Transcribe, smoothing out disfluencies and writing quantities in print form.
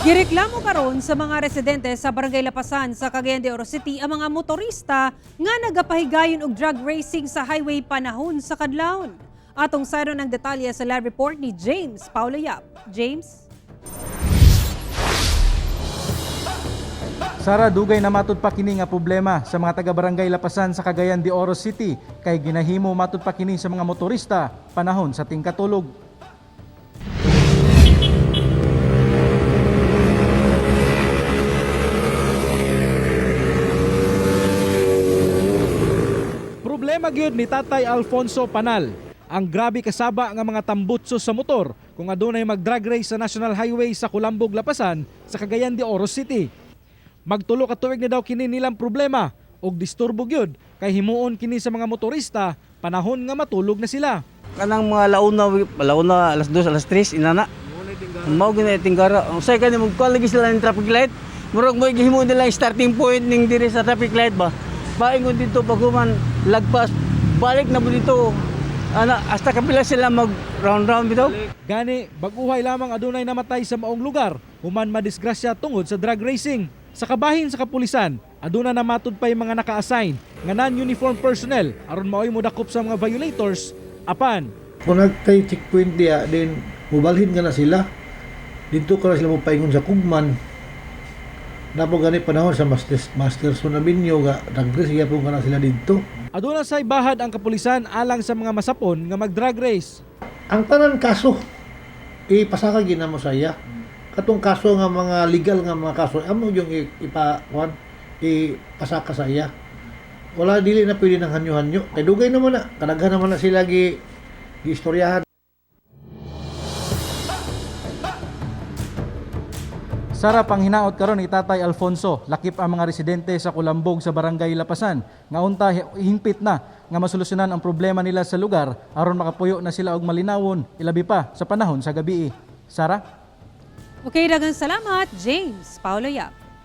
Gireklamo karon sa mga residente sa Barangay Lapasan sa Cagayan de Oro City ang mga motorista nga nagapahigayon og drag racing sa highway panahon sa kadlawon. Atong sayron ang detalye sa live report ni James Paulo Yap. James? Sara, dugay na matud pa kini nga problema sa mga taga-barangay Lapasan sa Cagayan de Oro City kay ginahimo matud pa kini sa mga motorista panahon sa tingkatulog. Problema gyud ni Tatay Alfonso Panal. Ang grabe kasaba nga mga tambutso sa motor kung adunay mag-drag race sa National Highway sa Kulambog, Lapasan sa Cagayan de Oro City. Magtulo ka tuig na daw kini nilang problema og disturbo gyud kay himuon kini sa mga motorista panahon nga matulog na sila. Kanang mga launa, launa, alas 2, alas 3, inana. Mao gyud tinggara. Unsay kani magkuan lagi sila ng traffic light. Murag mo gihimo nila yung starting point ning diri sa traffic light ba. Paingon dito pag human lagpas balik na mo dito. Ana hasta kapila sila mag round round bitaw. Gani, baguhay lamang adunay namatay sa maong lugar human madisgrasya tungod sa drag racing. Sa kabahin sa kapulisan, aduna na matud pa'y mga naka-assign nga non-uniform personnel aron maoy modakop sa mga violators apan Kung nagtay checkpoint diya, then mubalhin ka na sila. Dito ka na sila mopaingon sa kugman. Napo gani panahon sa Masters, Masterson Avenue, ga, nagres gyapon ka na sila dito. Aduna say bahad ang kapulisan alang sa mga masapon nga mag-drag race. Ang tanan kaso, ipasaka gina mo sa iya. Katong kaso nga mga legal nga mga kaso, amo yung ipa kuan, ipasaka sa iya. Wala dili na pwede ng hanyo-hanyo. Kay dugay naman na, kadaghan naman na sila gi giistoryahan. Sara, panghinaot karon ni Tatay Alfonso, lakip ang mga residente sa Kulambog sa Barangay Lapasan nga unta hingpit na nga masolusyonan ang problema nila sa lugar aron makapuyo na sila og malinawon ilabi pa sa panahon sa gabii. Sara? Okay, daghang salamat, James Paulo Yap.